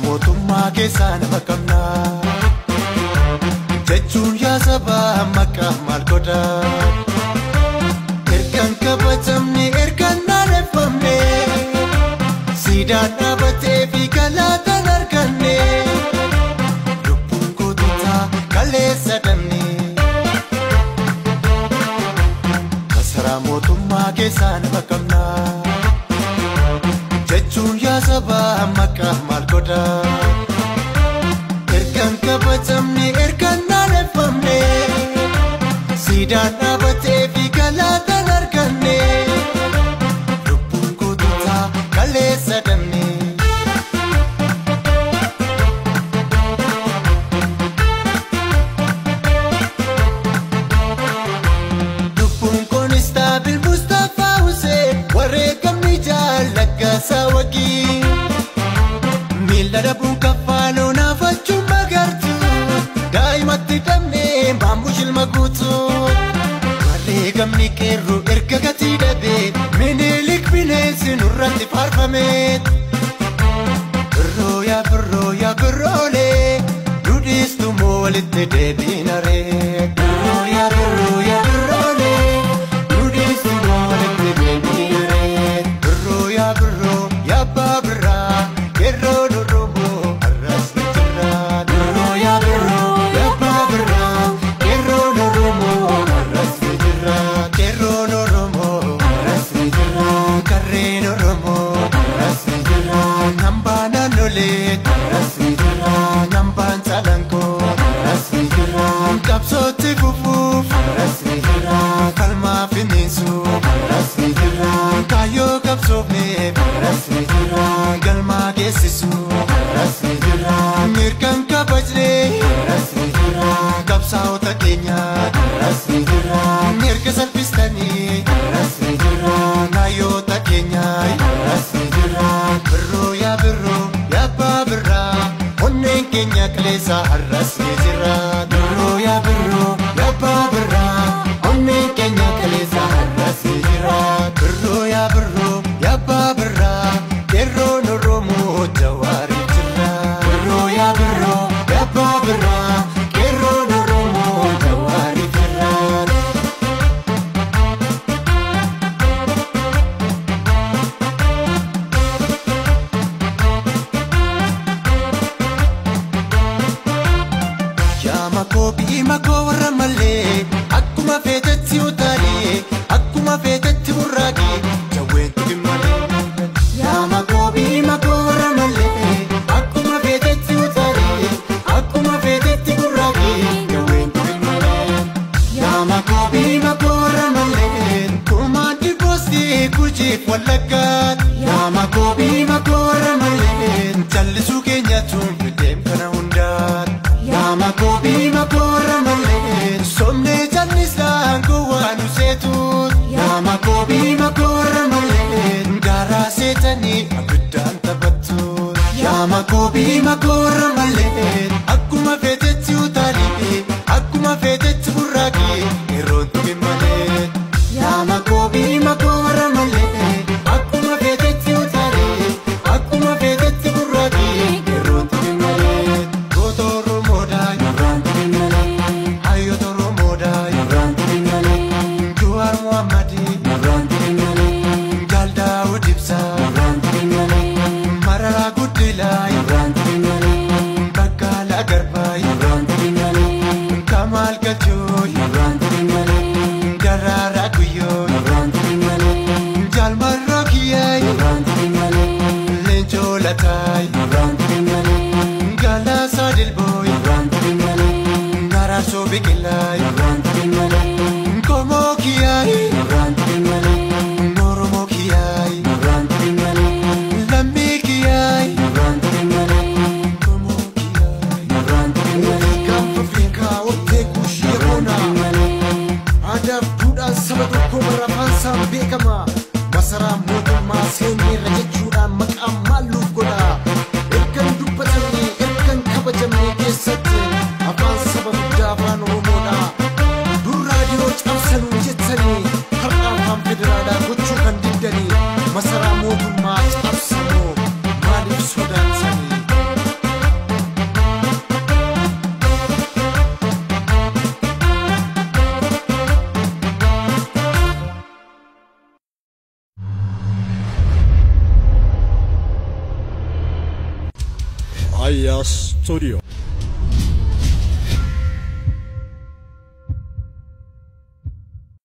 Mootummaa keessaa nama qabnaa jechuun yaa sabaa maqaa maal godhaa ergaan kabajamne ergaan naaneffamne siidaan dhaabatee fi galaataan arganne lubbuun goototaa kaleessa dhabne masaraa mootummaa keessaa nama qabnaa jechuun yaa sabaa maqaa maal godhaa ergaan kabajamne ergaan naaneffamne siidaan dhaabatee fi galaataan arganne lubbuun goototaa kaleessa dhabne. Lubbuun koonistaabil Mustapha Hussein wareegamni jaallaggasaa wagii. Miila dhabuun kaffaaloo naafachuun magartuu daa'imatti dhabnee maammush ilma guutuu. Wareegamni qeerroo erga gatii dhabee Minilik bineensi nurratti faarfame. Birroo yaa birroo yaa birroolee dudhiistu moo walitti deebiinaree. Birroo yaa birroo yaa birroolee dudhiistu moo walitti deebiinaree. Birroo yaa birroo yaa abbaa birraa. Qeerroon Oromoo har'as ni jira. Birroo yaa birroo yaa abbaa birraa. Qeerroon Oromoo har'as ni jira. Qeerroon Oromoo har'as ni jira. Qarreen Oromoo har'as ni jira. Hambaa naannolee har'as ni jira. Hambaan Calanqoo har'as ni jira. Qabsootti fufuuf har'as ni jira. Falmaa finiinsuuf har'as ni jira. Kaayyoo qabsoofneef har'as ni jira. Galmaa geessisu har'as ni jira. Mirgaan kabajnee har'as ni jira. Qabsaa'ota keenya har'as ni jira. Mirga salphistanii har'as ni jira. Naayyoota keenya har'as ni jira. Birroo yaa birroo yaa abbaa birraa onneen keenya kaleessa har'as ni jira. Birroo yaa birroo yaa abbaa birraa onneen keenya kaleessa har'as ni jira. Birroo yaa birroo yaa abbaa birraa qeerroon Oromoo Jawaariif jira. Birroo yaa birroo yaa abbaa birraa qeerroon Oromoo Jawaariif jira. Yaa makoo biyyi makoo warra malee akkuma feetetti utaalee akkuma feetetti burraaqee jawween tuqin malee. Yaa makoo biyyi makoo warra malee akkuma feetetti utaalee akkuma feetetti burraaqee jawween tuqin malee. Yaa makoo biyyi makoo warra malee kumaandi boostii Gujiif Wallaggaa. Yaa makoo biyyi makoo warra malee jallisuu keenya tun fideem kana hundaa. Yaa makoo biyyi makoo warra malee somnee jallisaan gowwaa nu seetuun. Yaa makoo biyyi makoo warra malee garaa seetanii abiddaan taphattuun. Yaa makoo biyyi makoo warra malee akkuma feetetti utaalee akkuma feetetti burraaqee yeroon tuqin malee. Yaa makoo biyyi makoo warra malee akkuma feetetti utaalee akkuma feetetti burraaqee yeroon tuqin malee. Goota Oromoodhaa nurraan tuqin malee. Hayyoota Oromoodhaa nurraan tuqin malee. Jawaar Mohammadii nurraan tuqin malee. Jaal Daawud Ibsaa nurraan tuqin malee. Mararaa Guddinaa nurraan tuqin malee. Baqqalaa Garbaa nurraan tuqin malee. Kamaal Galchuu nurraan tuqin malee. Daraaraa Guyyoo nurraan tuqin malee. Jaal Marroo Kiyyaa nurraan tuqin malee. Leencoo Lataa nurraan tuqin malee. Galaasaa Dilboo nurraan tuqin malee. Araarsoo Biqilaa nurraan tuqin malee. Qomoo Kiyyaa nurraan tuqin malee. Oromoo Kiyyaa nurraan tuqin malee. Lammii Kiyyaa nurraan tuqin malee. Qomoo Kiyyaa nurraan tuqin malee. Gaanfa Afrikaa hortee Kuushii Boonaa. Aadaaf duudhaan saba tokkoo bara afaan isaan beekama. Masaraa Aya Studio.